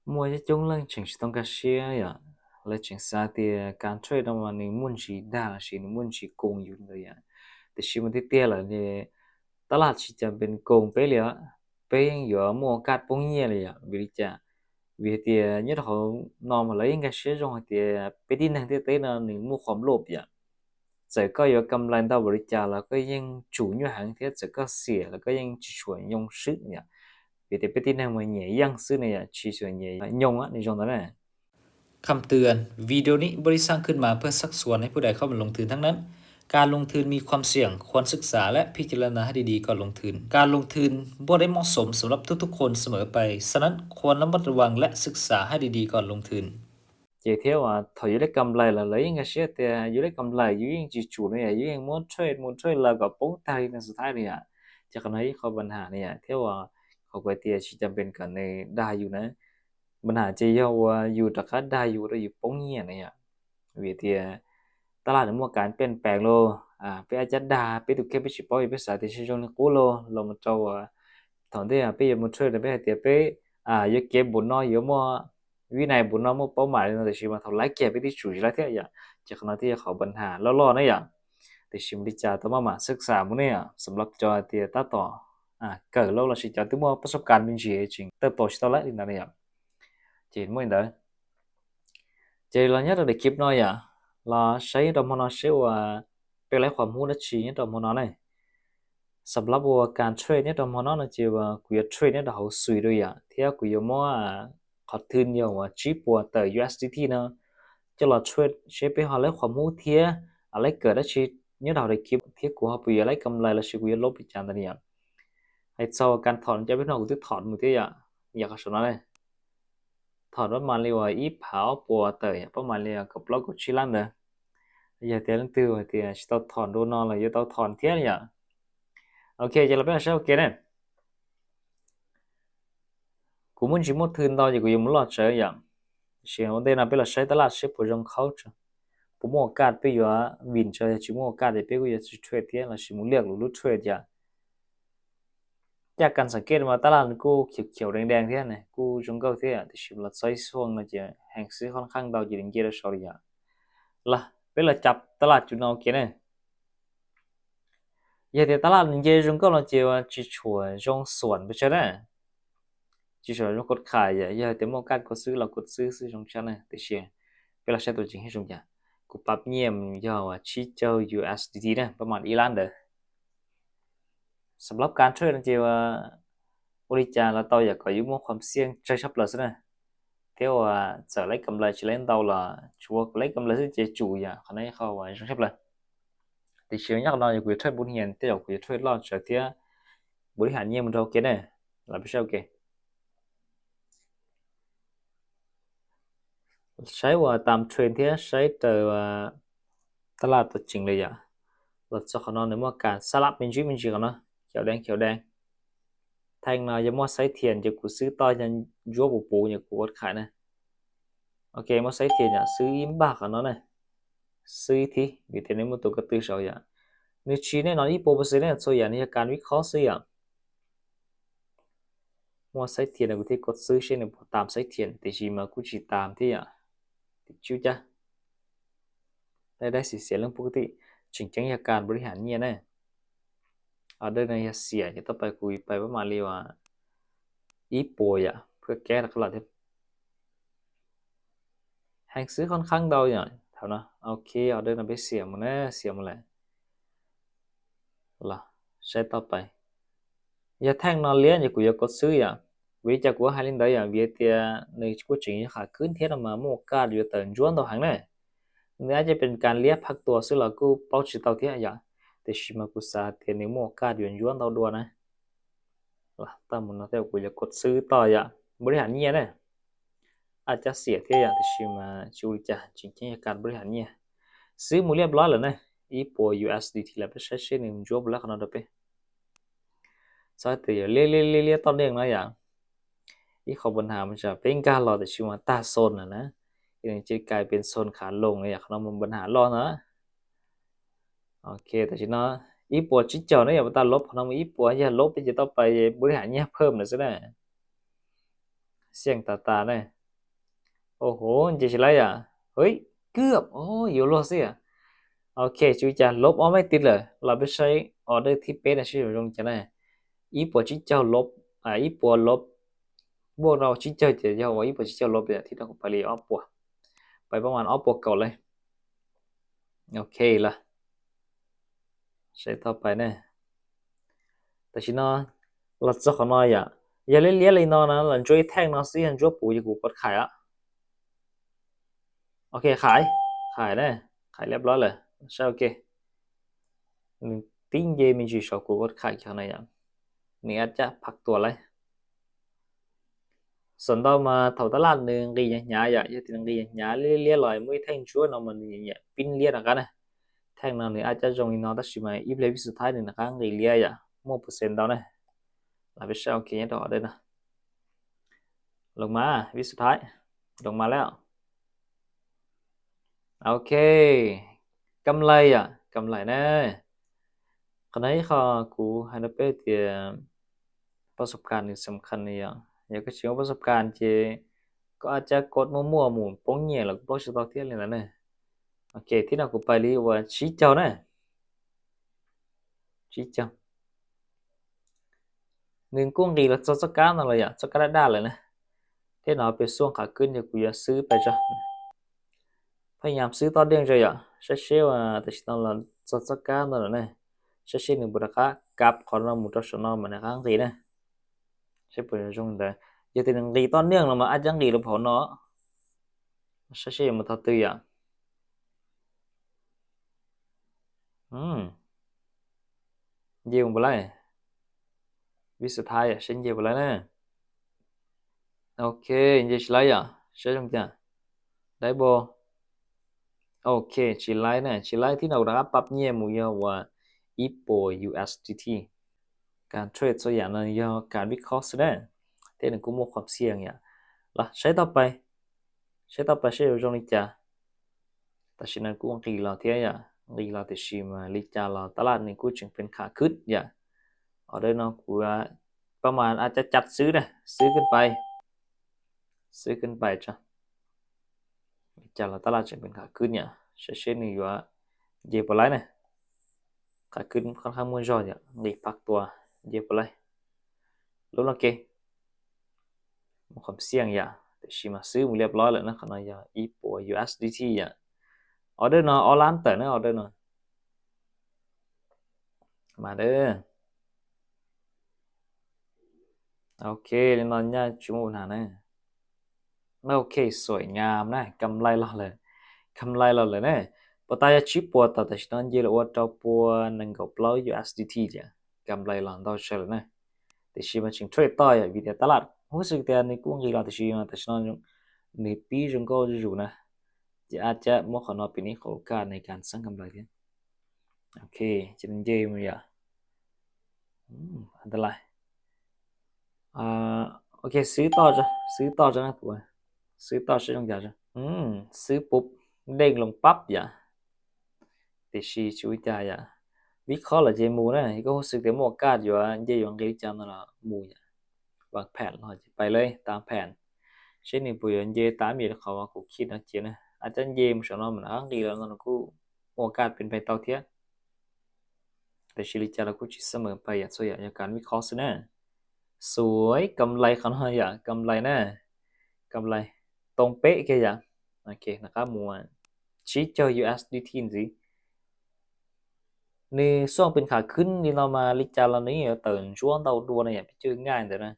mua những chúng lưng chỉnh chỉ tông ca sia ya, lưng chỉnh xa tia can thuê đâu mà mình muốn chỉ đa là chỉ mình muốn chỉ cùng dùng rồi ya. Thì chỉ một tia tia là thì ta là chỉ chẳng bên cùng pê lìa, pê yang yua mua cát bóng nhẹ lìa, vì lý chả, vì tia nhất họ nòm mà lấy những cái sia trong tia pê đi năng tia tế nó mình mua khóm lộp ya. ເຈົ້າກໍຢາກກຳໄລຕໍ່ບໍລິຈາກ ແລ້ວກໍຍັງຈູຍຢູ່ຫັ້ນເທື່ອ ເຈົ້າກໍເສຍ ແລ້ວກໍຍັງຊິຊ່ວຍຍົງຊຶກນີ້ ເປັນແຕ່ເປັນທີ່ແນວມາແຍ່ຍັງຊຶກນີ້ ຊິຊ່ວຍແຍ່ຍົງອະ ໃນຊ່ວງນັ້ນນະ. ຄຳເຕືອນ, ວິດີໂອນີ້ບໍ່ໄດ້ສ້າງຂຶ້ນມາເພື່ອຊັກຊວນໃຫ້ຜູ້ໃດເຂົ້າມາລົງທຶນທັງນັ້ນ. ການລົງທຶນມີຄວາມສ່ຽງ, ຄວນສຶກສາ ແລະ ພິຈາລະນາໃຫ້ດີໆກ່ອນລົງທຶນ. ການລົງທຶນບໍ່ໄດ້ເໝາະສົມສຳລັບທຸກໆຄົນສະເໝີໄປ, ສະນັ້ນຄວນລະມັດລະວັງ ແລະ ສຶກສາໃຫ້ດີໆກ່ອນລົງທຶນ. ເຈ ເທວວ່າ ຖ້າຢາກໄດ້ກຳໄລລະ ລະຍັງກະເສຍແຕ່ ຢາກໄດ້ກຳໄລ ຢູ່ຍັງຈີຈູນະ ຢູ່ຍັງມົວເທຣດ ມົວເທຣດ ລະກະປົງຕາຍໃນສຸດທ້າຍນີ້ ຈາກນັ້ນຂໍ້ບັນຫານີ້ ເທວວ່າ ເຂົາກະເຕຍຊິຈຳເປັນກັນໃນດາຢູ່ນະ ບັນຫາຈະຍ້ອນວ່າຢູ່ຕະກະດາຢູ່ ລະຢູ່ປົງເຫຍນນີ້ ເວເຕຍ ຕະຫຼາດມັນມີການປ່ຽນແປງໂລ ອາ ເປັນອາຈາດດາ ເປັນຕຸເຄ ເປັນຊິເປົາ ເປັນສາເຕຊິຈົງໂກໂລ ລະມາເຈົ້າວ່າ ຖອນເຕຍ ເປັນຢາກມົວເທຣດ ເປັນເຕຍ ເປັນ ອາ ຢາກເກັບບຸນນ້ອຍ ຢາກມົວ ວິໄນບຸນນອກໝົດເປົ້າໝາຍເລີຍເນາະ ແຕ່ຊິມາເທົ່າຫຼາຍແກ່ໄປທີ່ສູງຫຼາຍເທື່ອ ຈາກຂະນະທີ່ເຂົາບັນຫາຫຼໍ່ໆນະ ແຕ່ຊິມາທີ່ຈາຕ້ອງມາມາສຶກສາມື້ນີ້ ສຳລັບຈອເຕຍຕາຕໍ່ ອາ ເກີດໂລກລາຊິຈອທີ່ໝົດປະສົບການເປັນຈິງ ເຕີບໂຕຊິໂຕຫຼາຍນະ ຈະເຫັນໝົດເດີ ຈະລະຍະໄດ້ຄລິບນ້ອຍ ລະໃຊ້ດອກມໍນອເຊວວ່າ ເປັນໄລຄວາມຮູ້ດັດຊີຍະດອກມໍນອນະ. ສຳລັບວ່າການເທຣດນີ້ ຕອນມາເນາະ ເນາະ ເຈວ່າ ກູຢາກເທຣດນີ້ ເຮົາຊຸຍໂດຍ ອາ ເທຍ ກູຢາກມາ ອາ ຂອດທຶນ ຢາກວ່າ ຈີປົວເຕີ ຢູເອສດີທີ ເນາະ ຈະລອດເທຣດ ເຊໄປຫາໄລຄວາມຮູ້ເທຍ ອາໄລເກີດ ອາຊີບ ຍາດເຮົາໄດ້ຄລິບ ເທຍ ກູເຮົາບໍ່ຢາກໄດ້ກຳໄລ ລະຊິກູຢາກລົບອີກຈານຕານີ້ ໃຫ້ເຈົ້າການຖອນ ຈະເປັນເຮົາ ກູຖືກຖອນມື້ເທຍ ຢາກເຂົ້າສະໜາເລີຍ. ຖອນປະມານເລີຍວ່າ ອີພາວປົວເຕີ ປະມານເລີຍວ່າ ກະບລັອກ ກະຊິລັນເດີ ຢ່າແຕ່ລະຕື່ວ່າເຕຍ ຊິຕ້ອງຖອນໂດນອນ ລະຢ່າຕ້ອງຖອນທຽນ ຢ່າ ໂອເຄ ຈະລະໄປເອົາໃຊ້ໂອເຄເນາະ ກູມັນຊິໝົດທຶນຕໍ່ ຢູ່ ກູຍັງບໍ່ລອດໃຊ້ ຢ່າ ເຊວເດນາ ເປັນລະໃຊ້ຕະຫຼາດ ເຊໂປຢອງເຂົ້າ ໂປໂມກາດ ເປັນຢູ່ວ່າ ວິນ ເຊວ ຊິໂມກາດ ເປັນ ກູຢາກຊິເທຣດທຽນ ລະຊິໂມເລືອກ ຫຼື ເທຣດ ຢ່າ ຈາກການສັງເກດມາຕະຫຼາດກູຂຽວໆແດງໆເທຍນະ ກູຈົງເກີາເທຍ ແຕ່ຊິມາລະໃຊ້ຊ່ວງນະ ຈະແຮງຊື້ຂ້ອນຂ້າງເດົາ ຈະເດນເຈດຊໍຣິຍາ ລະເປັນລະຈັບຕະຫຼາດຈຸນອນເກນ ເຮັດໃຫ້ຕະຫຼາດເຈຈົງເກີາລະ ເຈວ່າຈິຊ່ວຍຈົ່ງສວນໄປເຊີນະ ຈິຊ່ວຍຈົ່ງກົດຂາຍ ຢ່າ ຢ່າແຕ່ໝໍການກົດຊື້ ລະກົດຊື້ ຊື້ຊົງຊັ້ນນະ ແຕ່ເຊ ເປັນລະໃຊ້ຕົວຈິງໃຫ້ຊົງຈາ ກູປັບຢ້ຽມ ຢ່າວ່າ ຊີເຈີ ຢູເອສດີທີ ນະ ປະມານອີລານເດີ ສຳລັບການເທຣດນັ້ນ ເຈວ່າ ບໍລິຈານລະເຕົາຢາກກໍຢູ່ໝົດຄວາມສ່ຽງໃຈຊັບເລີຍຊະນະ ແຕ່ວ່າຈະໄດ້ກຳໄລ ຈະໄດ້ເຕົາລະ ຈະວ່າໄດ້ກຳໄລ ຈະຈູຢາ ຂະນະເຂົາວ່າຈັງຊັ້ນລະ ຕິເຊຍຍາກໜ້ອຍ ກູເທຣດບຸນຮຽນ ແຕ່ກູເທຣດລອດຈາກເທຍ ບໍລິຫານເງິນມັນເທົ່າເກນເດີ ລະໄປເຊົາເກ ໃຊ້ວ່າຕາມເທຣນເທຍ ໃຊ້ແຕ່ວ່າຕະຫຼາດຕົວຈິງເລີຍ ລະຈະຂະນອນໃນໝວດການສະຫຼັບມິນຈິມິນຈິຂະນອນ ຂຽວແດງຂຽວແດງ ແທ່ງນາ ຢ່າມົວໃຊ້ທຽນ ຢ່າກູຊື້ຕໍ່ ຢ່າຍົວບໍ່ປູ ຢ່າກູກົດຂາຍນະ ໂອເຄ ມົວໃຊ້ທຽນ ຢ່າຊື້ອີບາກຂະນອນນະ ຊື້ທີ ມີແຕ່ໃນໝູ່ໂຕກະຕື້ເຊົາ ຢ່າ ນິວຈີແນ່ນອນ ອີໂປເປີເຊັນແນ່ ໂຊຢາ ນີ້ການວິເຄາະຊື້ ຢ່າ ມົວໃຊ້ທຽນ ກູທີ່ກົດຊື້ເຊັ່ນ ບໍ່ຕາມໃຊ້ທຽນ ແຕ່ຊິມາກູຊິຕາມທີ່ ອາ ຕິດຈິວຈະ ລາຍໄດ້ຊິເສຍເລື່ອງປົກກະຕິ ຈິງແຈ້ງຍາການບໍລິຫານເງຍນະ ອອເດີນະເສຍ ຈະຕໍ່ໄປກູໄປປະມານເລີຍວ່າ ອີໂປ ຢ່າ ເພື່ອແກ້ຕະຫຼາດ ແຮງຊື້ຂ້ອນຂ້າງເດົາ ຢ່າ ເທົ່ານະ ໂອເຄ ອອເດີນະໄປເສຍໝົດນະ ເສຍໝົດແຫຼະ ລະໃຊ້ຕໍ່ໄປ ຢ່າແທ່ງນອນລຽນ ຢ່າກູຢາກກົດຊື້ ຢ່າ ເວຈາກູຫາລິນໄດ ຢ່າ ເວເຕຍ ໃນກູຈິງ ຂາຂຶ້ນເທດອອກມາ ໂມກາດຢູ່ເຕີນຈວນຕໍ່ຫາງນະ ນີ້ອາດຈະເປັນການລຽກພັກຕົວ ຊື້ລະກູເປົາຊິເຕົາເທຍ ຢ່າ ແຕ່ຊິມາກູສາເຕຍ ໃນໂມກາດຢູ່ຈວນຕໍ່ດ່ວນນະ ລະຕາມມັນເນາະ ແຕ່ກູຢາກກົດຊື້ຕໍ່ ຢ່າ ບໍລິຫານເງຍນະ ອາດຈະເສຍເທຍ ຢ່າ ແຕ່ຊິມາ ຈູຈາ ຈິງຈັງການບໍລິຫານເງຍ ຊື້ໝູລຽບຮ້ອຍແລ້ວນະ ອີໂປ ຢູເອສດີທີ ລະໄປໃຊ້ເຊນໜຶ່ງຈົບແລ້ວຂະນອນດອເປ ຊອຍເຕຍ ເລຍໆໆໆ ຕໍ່ເນື່ອງເນາະ ຢ່າ ອີຂອງບັນຫາມັນຈະເປັນການລໍ ແຕ່ຊິມາຕາໂຊນນະນະ ອີໜຶ່ງຈະກາຍເປັນໂຊນຂາລົງ ຢ່າ ຂະນອນມັນບັນຫາລໍເນາ ໂອເຄ ແຕ່ຊິເນາະ ອີປົວຈິເຈົ້ານະ ຢ່າໄປຕາລົບ ຂະນອນອີປົວ ຢ່າລົບ ຈະຕໍ່ໄປ ບໍລິຫານເງຍເພີ່ມນະ ຊະນະ ສ່ຽງຕາຕານະ ໂອ້ໂຫ ເຈັດສິບໄລ່ອະ ເຮີ້ຍ ເກືອບ ໂອ້ ຢູ່ລອດເສຍ. ໂອເຄ ຈຸຈານລົບອອກໄມ່ຕິດເລີຍ ເຮົາໄປໃຊ້ອອເດີທີ່ເປັນອາຊີບລົງຈາກນັ້ນ ອີປົວຈິເຈົ້າລົບ ອາ ອີປົວລົບ ບວກເນາະ ຈິເຈົ້າຈະເວົ້າວ່າ ອີປົວຈິເຈົ້າລົບເລີຍ ທີ່ເຮົາໄປລີອອກປົວ ໄປປະມານອອກປົວເກົ່າເລີຍ. ໂອເຄລະ ໃຊ້ຕໍ່ໄປເນາະ ແຕ່ຊິເນາະ ລະຈອກເຂົາໜ້ອຍອະ ຢ່າເລຍນອນນະ ລະຈວຍແທ່ງເນາະ ຊິອັນຈວຍປູ ຢ່າກູກດຂາຍອະ. ໂອເຄ ຂາຍ ຂາຍເນາະ ຂາຍລຽບຮ້ອຍເລີຍ ໃຊ້ໂອເຄ ໜຶ່ງຕິງເຢມີຈີຊອກກູກດຂາຍເຂົາໜ້ອຍອະ ນີ້ອາດຈະພັກຕົວໄລ ສ່ວນຕໍ່ມາເທົ່າຕະຫຼາດໜຶ່ງກີຍະຍາຍະ ຍະຕິໜຶ່ງກີຍະຍາເລຍລອຍ ມຸ້ຍແທ່ງຈວນອອກມານີ້ຍະ ປິ່ນລຽນອາການນະ ແທ່ງນອນນີ້ອາດຈະຈົ່ງອີນອນຕັດຊິມາ ອີເພລວິສຸດທ້າຍນີ້ນະຄະ ກີເລຍຍະ ໝົດເປີເຊັນດອວນະ ລາເປເຊັນ ໂອເຄ ຍະດອກເດີນະ ລົງມາ ວິສຸດທ້າຍ ລົງມາແລ້ວ ໂອເຄ ກຳໄລອະ ກຳໄລນະ ຂະນະທີ່ຂ້າ ກູໃຫ້ນະເປ້ເຕຍ ປະສົບການນີ້ສຳຄັນນີ້ອະ ຢາກກະຊິເອົາປະສົບການເຈ ກໍອາດຈະກົດມົ້ວໆ ໝູນໂປ່ງແຍ່ ແລ້ວກໍບອກສະຕອກທຽນນີ້ລະເນີ ໂອເຄ ທີ່ນອກກູໄປລີວ່າຊີ້ເຈົ້ານະ ຊີ້ເຈົ້າ ໜຶ່ງກຸ້ງກີລະ ເຈົ້າ ເຈົ້າການນັ້ນລະຢາ ເຈົ້າການດ້ານເລີຍນະ ທີ່ນອກເປັນຊ່ວງຂາຂຶ້ນ ຢາກູຢາຊື້ໄປຈ້ະ ພະຍາຍາມຊື້ຕໍ່ເນື່ອງເຈົ້າຢາ ໃຊ້ເຊວ ອາ ແຕ່ຊິຕ້ອງລະ ສອດສະການນັ້ນນະ ໃຊ້ເຊໜຶ່ງບຸນລະຄາ ກັບຂອງນຳໝູ່ຕໍ່ສະໜອມມານະຄາງຕີນະ ໃຊ້ເປີດຊ່ວງໃດ ຢ່າແຕ່ໜຶ່ງຕີຕໍ່ເນື່ອງລະມາ ອາດຍັງດີລະເຜົາເນາະ ໃຊ້ເຊມາທອດຕື່ຍາ ອືມ ເຢບໍ່ໄລ ວິສຸດທ້າຍ ເຊນເຢບໍ່ໄລນະ ໂອເຄ ເຢຊິໄລອະ ເຊນຈົງຈາ ໄດ້ບໍ່? ໂອເຄ ຊິໄລນະ ຊິໄລທີ່ນອກດາປັບເຍໝູ່ຍອວ່າ ອີໂປ ຢູເອສດີທີ ການເທຣດສ່ວນໃຫຍ່ນັ້ນຍອການວິເຄາະຊະແນ່ ເທດໃຫ້ກຸ້ມຄວາມສ່ຽງຍາ ລະໃຊ້ຕໍ່ໄປ ໃຊ້ຕໍ່ໄປ ໃຊ້ຢູ່ຊ່ວງນີ້ຈາ ແຕ່ຊິນັ້ນກຸ້ງກີລາວເທຍຍາ ກີລາວເຕຊີມາ ລີຈາລາວຕະຫຼາດນີ້ກູຈຶ່ງເປັນຂາຂຶ້ນຍາ ອອເດີນອກກູວ່າ ປະມານອາດຈະຈັດຊື້ນະ ຊື້ຂຶ້ນໄປ ຊື້ຂຶ້ນໄປຈ້ະ ຈາລະຕະຫຼາດຈະເປັນຂາຂຶ້ນຫຍັງ ເຊເຊນີ້ວ່າເຢປາໄລນະ ຂາຂຶ້ນຄ່ອນຂ້າງມ່ວນຈອຍອະ ນີ້ພັກຕົວເຢປາໄລ ລົງລະເກ ມີຄວາມສ່ຽງຢາ ແຕ່ຊິມາຊື້ໝູ່ລຽບຮ້ອຍແລ້ວນະ ຂະນ້ອຍຢາ ອີໂປ ຢູເອສດີທີ ຢາ ອອເດີນອ ອອລານເຕີນະ ອອເດີນອ ມາເດີ ໂອເຄ ແນ່ນອນຍາກຈຸໝູນານະ ໂອເຄ ສວຍງາມນະ ກຳໄລລອດເລີຍ ກຳໄລລອດເລີຍນະ ປະຕາຍາຊິປົວຕາແຕ່ຊິນອນເຢລະອວດເຈົ້າປົວໜຶ່ງກອບເກົ້າ ຢູເອສດີທີ ຈະ ກຳໄລລອດເທົ່າໃດລະນະ ແຕ່ຊິມາຊິງເທຣດຕໍ່ຍາ ວິດຍາຕະຫຼາດ ຮູ້ສຶກແຕ່ໃນກຸ້ງກີລາແຕ່ຊິມາແຕ່ຊິນອນ ໃນປີຈົງກໍຢູ່ນະ ຈະອາດຈະໝົດຂອນອກປີນີ້ ຂໍໂອກາດໃນການສ້າງກຳໄລເທື່ອ ໂອເຄ ຈະເປັນເກມຢາ ອືມ ອັນຕະລາຍ ອ່າ ໂອເຄ ຊື້ຕໍ່ຈ້ະ ຊື້ຕໍ່ຈ້ະນະ ປູ ຊື້ຕໍ່ ຊື້ຕົງຢາຈ້ະ ອືມ ຊື້ປຸບ ເດ້ງລົງປັບຢາ ເຕຊີ ຊູຈາຢາ ວິເຄາະລະເຈໝູນະ ກໍຮູ້ສຶກແຕ່ໝູ່ອາກາດຢູ່ວ່າ ເຈຢູ່ອັງກິດຈັງນັ້ນລະ ໝູຍາ ວາງແຜນ ເຮົາຈະໄປເລີຍຕາມແຜນ ເຊັ່ນນີ້ ປຸຍເຈຕາມເມດເຂົາວ່າ ກູຄິດເນາະ ເຈນະ ອາຈານເຈມສອນອນມັນອັງກິດແລ້ວເນາະ ກູ ໂອກາດເປັນໄປຕໍ່ເທື່ອ ແຕ່ຊີລິຈາລະກູຈິສະເໝີໄປ ຢາກຊ່ວຍຢາກການວິເຄາະຊະນະ ສວຍ ກຳໄລຂອງເຮົາຢາກ ກຳໄລນະ ກຳໄລ ຕົງເປະແກຢາ ໂອເຄ ນະຄະ ໝວນ ຊີເຈົ້າ ຢູເອສດີທີ ຊີ້ ໃນຊ່ວງເປັນຂາຂຶ້ນນີ້ເນາະ ມາລິຈາລະນີ້ເຕີນຊ່ວງເຕົ້າດ່ວນນະ ຢ່າໄປຈື່ງ່າຍເດີນະ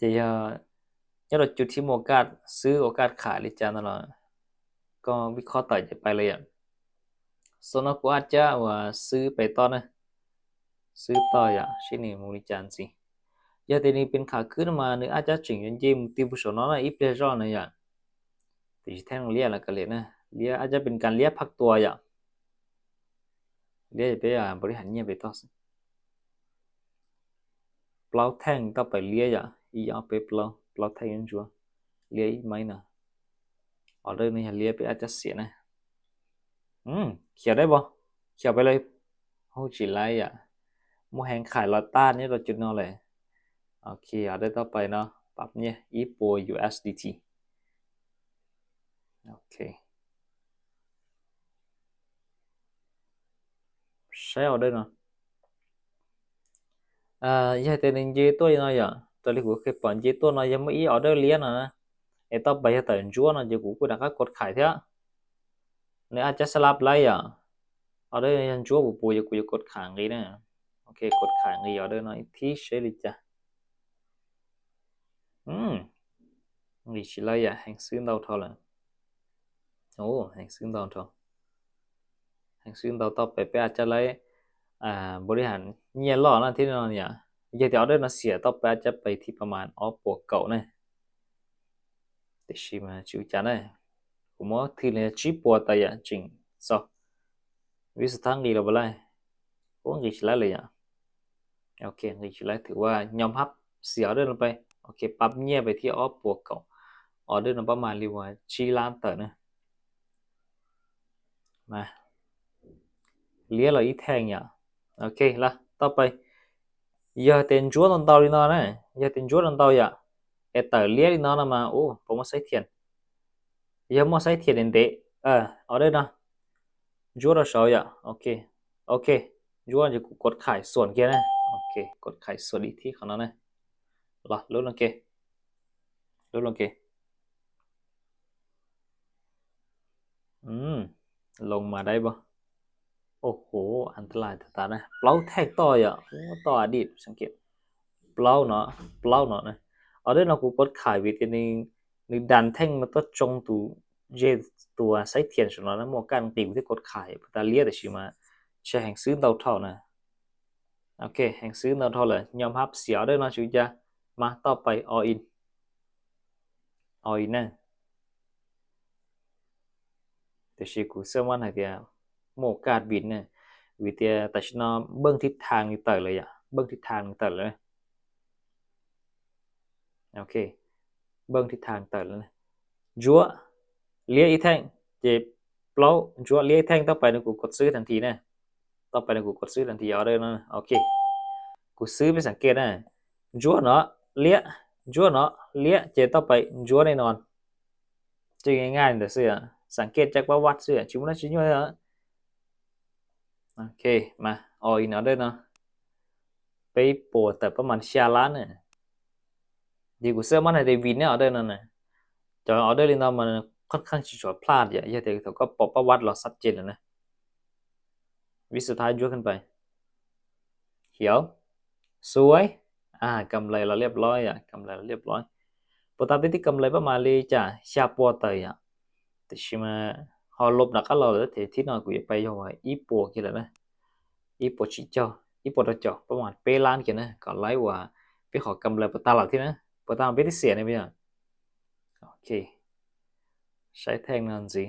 ຈະຢ່າ ຍາດວ່າຈຸດທີ່ມີໂອກາດຊື້ ໂອກາດຂາຍ ຫຼື ຈານນັ້ນລະ ກໍວິເຄາະຕໍ່ຈະໄປເລີຍອະ ສ່ວນນອກກູອາດຈະວ່າຊື້ໄປຕໍ່ນະ ຊື້ຕໍ່ຢາ ຊິນີ້ໝູລິຈານຊິ ຢາແຕ່ນີ້ເປັນຂາຂຶ້ນມາ ໜຶ່ງອາດຈະຈິງເຢັນເຢມຕິວສອນນອນອີເປຈອນນະຢາ ຕິແທ່ງເລຍລະກະເລຍນະ ເລຍອາດຈະເປັນການເລຍພັກຕົວຢາ ເລຍໄປ ອາ ບໍລິຫານເງຍໄປຕໍ່ ເປົ່າແທ່ງຕໍ່ໄປເລຍຢາ ອີອອກໄປເປົ່າ ເປົ່າແທ່ງຈົວ ເລຍອີກໄໝນະ ອອເດີນີ້ເລຍໄປອາດຈະເສຍນະ ອືມ ຂຽວໄດ້ບໍ່? ຂຽວໄປເລີຍ ໂອ້ ຈິໄລຢາ ໝົດແຮງຂາຍລອດຕານນີ້ລະຈຸດນອນເລີຍ ໂອເຄ ອອເດີຕໍ່ໄປເນາະ ປັບເງຍ ອີໂປ ຢູເອສດີທີ ໂອເຄ ໃຊ້ເອົາເດີເນາະ. ເອີ ຢາກແຕ່ໜຶ່ງເຈຕົວນ້ອຍຢາ ຕົວທີ່ກູເຄີຍປ່ອນເຈຕົວນ້ອຍ ຍັງບໍ່ອີອອເດີລຽນນະ. ເອ ຕໍ່ໄປຈະເຕີນຈົວເນາະ ເຈກູກູດັງກະກົດຂາຍເທື່ອ ນີ້ອາດຈະສະຫຼັບໄລ່ຢາ ອອເດີຍັງຈົວບໍ່ປູ ເຈກູຈະກົດຂາຍນີ້ນະ. ໂອເຄ ກົດຂາຍນີ້ອອເດີນ້ອຍທີ່ເຊລິຈາ ອືມ ນີ້ຊິໄລ່ຢາ ແຮງຊື້ເຕົາເທົ່າລະ ໂອ້ ແຮງຊື້ເຕົາເທົ່າ ແຮງຊື້ເຕົາຕໍ່ໄປ ໄປອາດຈະໄລ່ ອ່າ ບໍລິຫານເຍລອນະທີ່ນອນຢາ ເຈເຕີນອອເດີນະເສຍ ຕໍ່ໄປອາດຈະໄປທີ່ປະມານອອກປົວເກົ່ານະ ເຕຊິມາຈິວຈານະ ໂກໂມທີເລຈິປົວຕາຍາຈິງຊອ ວິສະທັງດີລະບໍ່ໄລ່ ໂອ້ ກິຊິໄລ່ເລີຍຢາ. ໂອເຄ ນີ້ຄືໄລ່ ຖືວ່າຍອມຮັບເສຍອອເດີລົງໄປ. ໂອເຄ ປັບເງຍໄປທີ່ອອກປົວເກົ່າ ອອເດີນຳປະມານລີວາຈີລ້ານເຕີນະ ມາ ເລຍລະອີແທ່ງຢາ. ໂອເຄລະ ຕໍ່ໄປ ຢາເຕັນຈົວຕອນເຕົາລີນອນນະ ຢາເຕັນຈົວຕອນເຕົາຢາ ເອເຕີເລຍລີນອນນະມາ ໂອ້ ປະມາໄຊທຽນ ຍາມອໄຊທຽນເດ ເອີ ອອເດີນະ ຈົວດາຊອຢາ. ໂອເຄ ໂອເຄ ຈົວຈະກູກົດຂາຍສ່ວນເກນະ. ໂອເຄ ກົດຂາຍສ່ວນອີກທີຂອງເຮົານະ ລະ ຫຼຸດລົງເກ ຫຼຸດລົງເກ ອືມ ລົງມາໄດ້ບໍ່? ໂອ້ໂຫ ອັນຕະລາຍຕາຕານະ ເປົ່າແທກຕໍ່ຢາ ໂອ້ ຕໍ່ອະດີດ ສັງເກດ ເປົ່າເນາະ ເປົ່າເນາະນະ ອອເດີນະ ກູກົດຂາຍວິທີໜຶ່ງ ໜຶ່ງດັນແທ່ງມາຕົວຈົງຕູເຢ ຕົວໄຊທຽນສຸດເນາະ ໂມການຕີມທີ່ກົດຂາຍ ປະຕາເລຍແຕ່ຊິມາ ໃຊ້ແຮງຊື້ເຕົາເທົ່ານະ. ໂອເຄ ແຮງຊື້ເຕົາເທົ່າເລີຍ ຍອມຮັບເສຍອອເດີເນາະ ຊິຈະມາຕໍ່ໄປ ອອອິນ ອອອິນນະ. ແຕ່ຊິກູເຊື່ອໝັ້ນໃຫ້ເຕີມໂມກາດບິນນະ ວິທະຍາຕາຊິນອມ ເບິ່ງທິດທາງນີ້ເຕີເລີຍຢາ ເບິ່ງທິດທາງນີ້ເຕີເລີຍ. ໂອເຄ ເບິ່ງທິດທາງເຕີເລີຍ ຈົວ ເລຍອີກແທ່ງ ເຈັບເປົ່າ ຈົວ ເລຍອີກແທ່ງ ຕໍ່ໄປນະ ກູກົດຊື້ທັນທີນະ ຕໍ່ໄປນະ ກູກົດຊື້ທັນທີ ອອເດີນະ. ໂອເຄ ກູຊື້ໄປສັງເກດນະ ຈົວເນາະ ເລຍ ຈົວເນາະ ເລຍ ເຈັບ ຕໍ່ໄປ ຈົວແນ່ນອນ. ຈື່ງ່າຍໆ ແຕ່ຊື່ ສັງເກດຈາກປະຫວັດຊື່ ຊິບໍ່ໄດ້ຊິຍ້ອຍ. ໂອເຄ ມາ ອອອິນອອເດີເນາະ ໄປປົວແຕ່ປະມານຊາລານນະ ດີກູເຊື່ອໝັ້ນໃຫ້ໄດ້ວິນແນວອອເດີນັ້ນນະ ຈອຍອອເດີລີນອນມັນຄ່ອນຂ້າງຊິຈອຍພລາດຢາ ຢ່າແຕ່ເຂົາກໍປະຫວັດລາວຊັດເຈນແລ້ວນະ. ວິສຸດທ້າຍຈົວຂຶ້ນໄປ ຂຽວ ສວຍ ອາ ກຳໄລລະລຽບຮ້ອຍອະ ກຳໄລລະລຽບຮ້ອຍ. ໂປຕາມຕິດກຳໄລປະມານລີຈາ ຊາປົວເຕີຍອະ ແຕ່ຊິມາຮອດລົບນັກກະລອເລີຍ ທີ່ນອນກູຢາກໄປຢອກວ່າ ອີປົວກິນແລ້ວນະ ອີປົວຊິເຈົ້າ ອີປົວຕະເຈົ້າ ປະມານເປ້ລ້ານກິນນະ ກໍໄລວ່າ ເປັນຂໍກຳໄລປະຕາລາວທີ່ນະ ປະຕາມເປັນທີ່ເສຍໃນປະໂຫຍດ. ໂອເຄ ໃຊ້ແທ່ງນອນສີ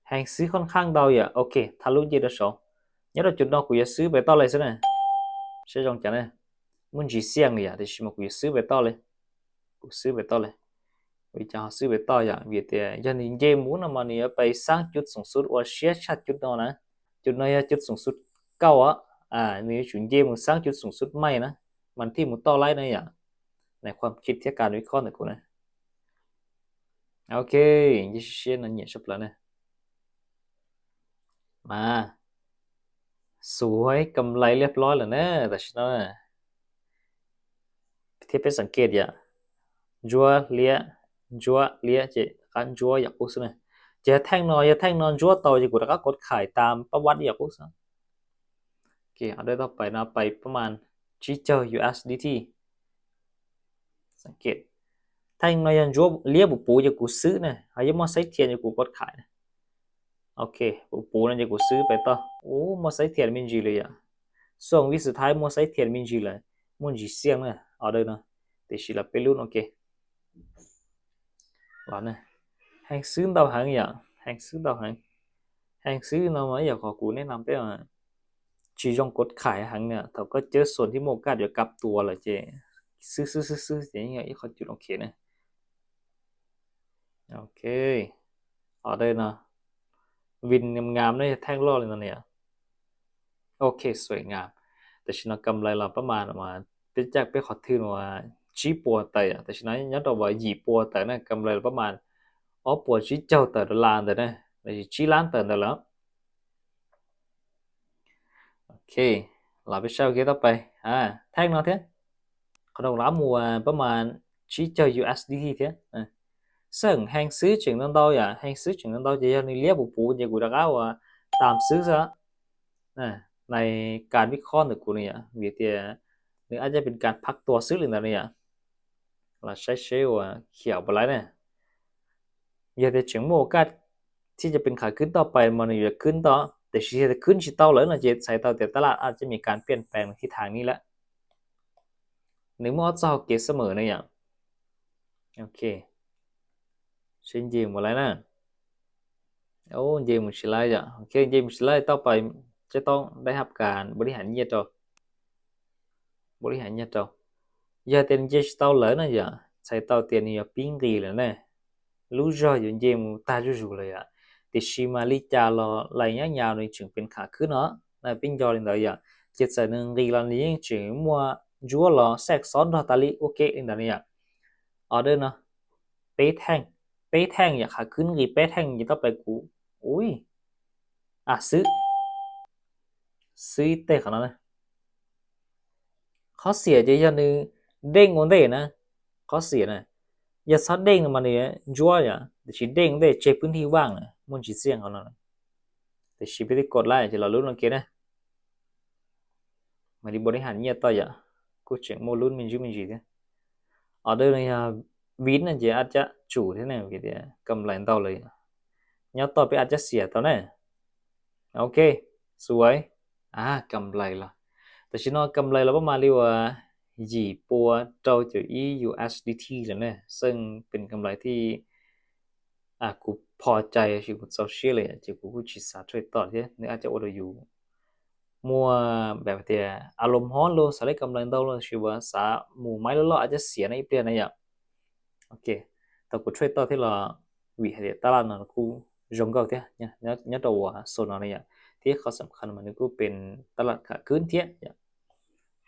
ແຮງຊື້ຂ້ອນຂ້າງເບົາຢາ ໂອເຄ ທະລຸເຈດສອງ ຍາດວ່າຈຸດນອກກູຢາຊື້ໄປຕໍ່ເລີຍຊະນະ ໃຊ້ຈອງຈັນນະ ມັນຈີສ່ຽງເລີຍຢາ ແຕ່ຊິມາກູຢາຊື້ໄປຕໍ່ເລີຍ ກູຊື້ໄປຕໍ່ເລີຍ ວິຈາເຮົາຊື້ໄປຕໍ່ຢາ ວິທະຍາ ຢ່ານີ້ເຈໝູນຳມານີ້ໄປສ້າງຈຸດສູງສຸດ ອາເຊຍຊາດຈຸດນອນນະ ຈຸດນອນຍາຈຸດສູງສຸດເກົ່າອະ ອາ ນີ້ຈຸດເຈໝູນສ້າງຈຸດສູງສຸດໃໝ່ນະ ມັນທີ່ໝູນຕໍ່ໄລ່ນະຢາ ໃນຄວາມຄິດທີ່ການວິເຄາະຂອງກູນະ. ໂອເຄ ເຢຊິເຊຍນະ ເຍຊັບລະນະ ມາ ສວຍ ກຳໄລລຽບຮ້ອຍແລ້ວເນີ ແຕ່ຊິນອນນະ ທີ່ໄປສັງເກດຢາ ຈົວ ເລຍ ຈົວ ເລຍ ເຈ ຄັນຈົວ ຢາກອຸສະນະ ຈະແທ່ງນອນ ຈະແທ່ງນອນ ຈົວຕໍ່ ຈະກູດະກະກົດຂາຍຕາມປະຫວັດ ຢາກອຸສະ ໂອເຄ ອອເດີຕໍ່ໄປນະ ໄປປະມານຈີເຈີ ຢູເອສດີທີ ສັງເກດ ແທ່ງນ້ອຍ ຈະເລຍບໍ່ປູ ຈະກູຊື້ນະ ຫາຍາມອໄຊທຽນ ຈະກູກົດຂາຍນະ ໂອເຄ ບໍ່ປູນະ ຈະກູຊື້ໄປຕໍ່ ໂອ້ ມອໄຊທຽນມິນຈີເລີຍອະ ຊ່ວງວິສຸດທ້າຍ ມອໄຊທຽນມິນຈີເລີຍ ມັນຈີສ່ຽງນະ ອອເດີນະ ເຕຊິລະເປລຸນ ໂອເຄ ລະນະ ແຮງຊື້ເຕົາຫັງຢາ ແຮງຊື້ເຕົາຫັງ ແຮງຊື້ເນາະ ຢາກຂໍກູແນະນຳໄປວ່າ ຈີຢອງກົດຂາຍຫັງເນຍ ເຂົາກໍເຈີສ່ວນທີ່ໂມກາດຈະກັບຕົວລະເຈ ຊື້ໆໆໆ ຢ່າງນີ້ ເຂົາຈຸດໂອເຄນະ ໂອເຄ ອອເດີເນາະ ວິນງາມໆ ເນາະ ແທ່ງຫຼໍ່ເລີຍເນາະ ໂອເຄ ສວຍງາມ ແຕ່ຊິນອນກຳໄລລາວປະມານ ປະມານ ເປັນຈັກເປັນຂໍຖືນວ່າຈີປົວໄຕອະ ແຕ່ຊິນອນຍອດດອກວ່າຢີປົວໄຕນະ ກຳໄລລາວປະມານ哦，我只交的啦的呢，那是只蓝的的了。OK，老被烧给到白啊，太阳那天，可能拉姆啊，ประมาณ只交 USDT 天，嗯，ซึ่งแฮงซื้อจึงต้องเดาอย่า แฮงซื้อจึงต้องเดา จะยังเรียกปูปู จะกูดักเอาว่าตามซื้อซะ ในการวิเคราะห์ของกูเนี่ย วิทยา หรืออาจจะเป็นการพักตัวซื้อหรืออะไรเนี่ย เราใช้เชลล์เขียวไปแล้วเนี่ย อยากจะเฉียงโมกัดที่จะเป็นขาขึ้นต่อไป มันอยู่จะขึ้นต่อ แต่ชีจะขึ้นชีเต้าเลยนะ เจใส่เต้าแต่ตลาดอาจจะมีการเปลี่ยนแปลงในทิศทางนี้แล้ว ในเมื่อเจ้าเกตเสมอเนี่ย โอเค เช่นเดียวหมดแล้วนะ โอ้ เยมุชิไลอ่ะ โอเค เยมุชิไลต่อไปจะต้องได้รับการบริหารเยียดต่อ บริหารเยียดต่อ อย่าเต็นเยชเต้าเลยนะอย่า ใช้เต้าเตียนนี่อย่าปิ้งรีเลยนะ รู้จออยู่เยมุตาจู่ๆเลยอ่ะ แต่ชีมาลิจาลอระยะยาวนี่จึงเป็นขาขึ้นเนาะ นะปิ้งยอเลยเนาะอย่า เจ็ดใส่หนึ่งรีลอนี้จึงมัวจั่วลอแทรกซ้อนดอตาลิโอเคเลยเนาะเนี่ย ออเดอร์เนาะ เป๊ะแท่ง เป๊ะแท่งอย่าขาขึ้นรีเป๊ะแท่งอย่าต่อไปกู อุ้ย อ่ะ ซื้อ ซื้อเตะขนาดนั้น ข้อเสียจะยอดนึงเด้งโอนเด้นะ ข้อเสียนะ อย่าซัดเด้งมาเนี่ยจั่วอย่า แต่ชีเด้งได้เจพื้นที่ว่างนะ มันชีเสี่ยงเขานั่นนะ แต่ชีไปที่กดไล่จะรอลุ้นโอเคนะ มาดีบริหารเยียดต่ออย่า กูเจ๋งโมลุ้นมินจูมินจีเนี่ย ออเดอร์เนี่ยวินน่ะจะอาจจะจู่ที่ไหนกิเดียกำไรเต้าเลย ยอดต่อไปอาจจะเสียเต้าแน่ โอเค สวย อ่ากำไรละ แต่ชินอกำไรเราประมาณเรียกว่ายี่ปัวเต้าเจียวอี USDT แล้วเนี่ย ซึ่งเป็นกำไรที่ ອ່າ ກູພໍໃຈ ຊິກູເຊົາເຊຍເລີຍ ຈະກູ ກູຊິສາເທຣດຕໍ່ເດ ໜຶ່ງອາດຈະອົດຢູ່ ມົວແບບເດ ອາລົມຮ້ອນໂລ ສາເລກຳລັງເດົາໂລ ຊິວ່າສາໝູໄມ້ໂລ ອາດຈະເສຍໃນອີກເດືອນນະຍະ ໂອເຄ ຕອນກູເທຣດຕໍ່ທີ່ລະ ວິເດຕະຫຼາດນະ ກູ ຈອງເກົາເດ ຍະ ຍະ ຍະຕະວາ ໂຊນນະຍະ ທີ່ຂໍ້ສຳຄັນມັນ ກູເປັນຕະຫຼາດຂາຂຶ້ນເດຍ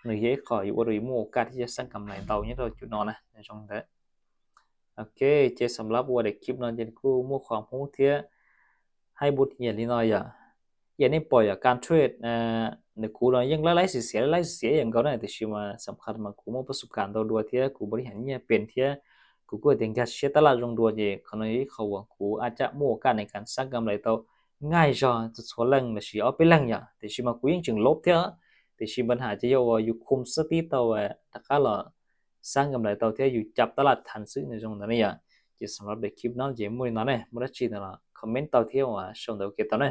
ໜຶ່ງເດ ຂໍຢູ່ ບໍ່ໄດ້ມີໂອກາດທີ່ຈະສ້າງກຳໄລເຕົາ ຍະຕະວາຈຸດນອນນະ ໃນຊ່ວງເດ ໂອເຄ ເຈສຳລັບວ່າໄດ້ຄລິບເນາະ ເຈນກູມົວຄວາມຮູ້ເທື່ອ ໃຫ້ບົດຮຽນນິດໜ້ອຍຢາ ຢານີ້ປ່ອຍຢາການເທຣດ ເອີ ໃນກູເນາະ ຍັງຫຼາຍໆເສຍ ຫຼາຍໆເສຍຢ່າງເກົ່ານະ ແຕ່ຊິມາສຳຄັນມາກູມົວປະສົບການຕໍ່ດ້ວຍເທື່ອ ກູບໍລິຫານເງິນເປັນເທື່ອ ກູກໍເຕັງການເຊຍຕະຫຼາດລົງດ້ວຍເຈ ຂະໜ້ອຍເຂົາວ່າກູອາດຈະມີໂອກາດໃນການສ້າງກຳໄລຕໍ່ງ່າຍຈອງຈະຊວນແລ້ງ ແລະ ຊິເອົາໄປແລ້ງຢາ ແຕ່ຊິມາກູຍັງຈຶ່ງລົບເທື່ອ ແຕ່ຊິບັນຫາຈະເຍາະວ່າຢູ່ຄຸມສະຕິຕໍ່ວ່າຕະກາລະ ສ້າງກຳໄລຕໍ່ເທື່ອຢູ່ຈັບຕະຫຼາດທັນຊື້ໃນຊ່ວງນັ້ນນະຍະ ເຈສຳລັບໃນຄລິບເນາະ ເຈມື້ນີ້ເນາະ ບໍ່ໄດ້ຈີນະ ຄອມເມັນຕໍ່ເທື່ອວ່າຊ່ວງໃດໂອເຄຕໍ່ນະ